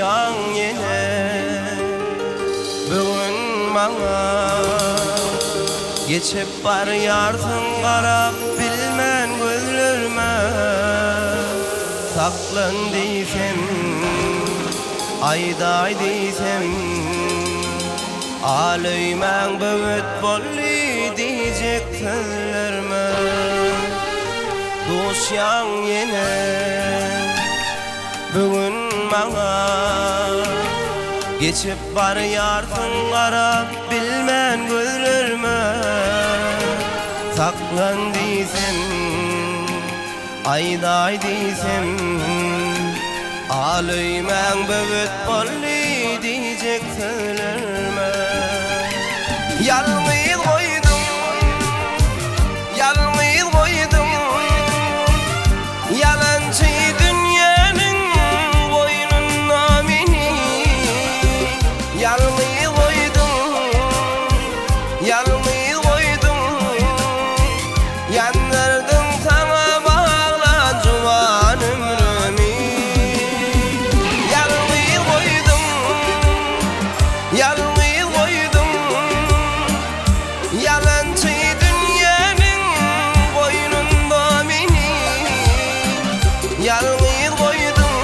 Duşýaň ýene bu gün maňa. Geçip barýarsyň garap bilmän gözlerime. Saklan diýsem, aýdaý diýsem, Al öýmäň böwet boldy diýjek sözlerime. Duşýaň ýene bu gün maňa. Geçip barýarsyň garap bilmän gözlerime. Saklan diýsem, aýdaý diýsem, Al öýmäň böwet boldy diýjek sözlerime. Ýalňyz goýduň, ýalňyz goýduň, Ýalançy dünýäniň goýnunda meni. Ýalňyz goýduň, ýalňyz goýduň, Ýandyrdyň saňa baglan juwan ömrümi. Ýalňyz goýduň, ýalňyz goýduň, Ýalançy dünýäniň goýnunda meni. Ýalňyz goýduň,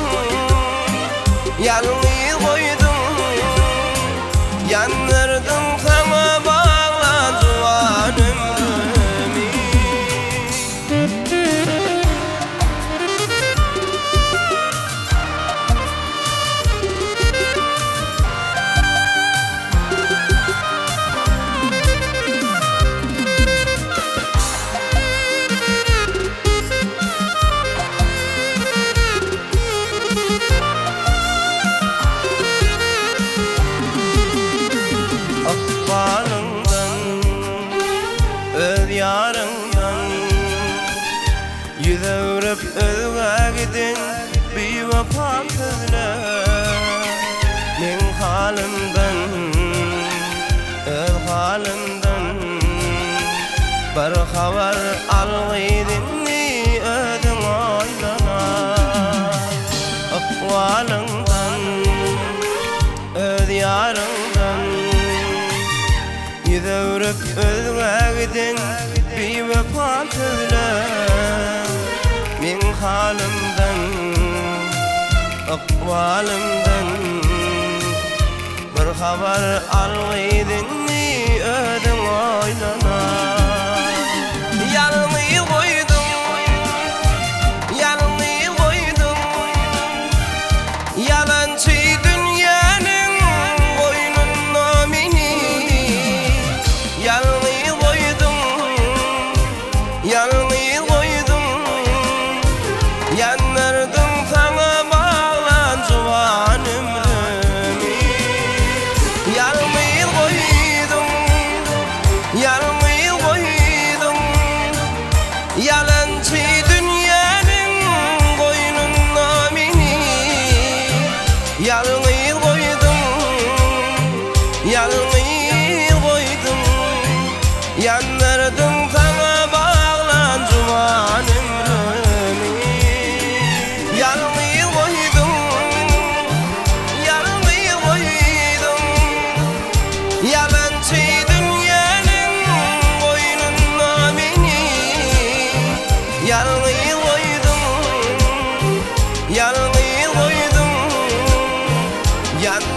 ýalňyz goýduň, Ýandyrdyň saňa baglan juwan ömrümi. Ykbalyňdan, öz ýaryňdan Ýüz öwrüp özgä giden biwepa sözler Meň halymdan, öz halymdan Bir habar al gyz indi özüň oýlana. Ykbalyňdan, öz ýaryňdan Ýüz öwrüp özgä giden biwepa sözler Meň halymdan, ykbalymdan Bir habar al gyz indi özüň oýlana. Ýalňyz goýduň, ýalňyz goýduň, Ýalançy dünýäniň goýnunda meni. Ýalňyz goýduň, ýalňyz goýduň, Ýandyrdyň saňa baglan juwan ömrümi. Ýalňyz goýduň, ýalňyz goýduň, Ýalançy dünýäniň goýnunda meni. Ýalňyz goýduň, ýalňyz goýduň, Ýandyrdyň saňa baglan juwan ömrümi. Ýalňyz goýduň, ýalňyz goýduň, Ýalançy dünýäniň goýnunda meni. Ýalňyz goýduň, ýalňyz goýduň, Ýandyrdyň.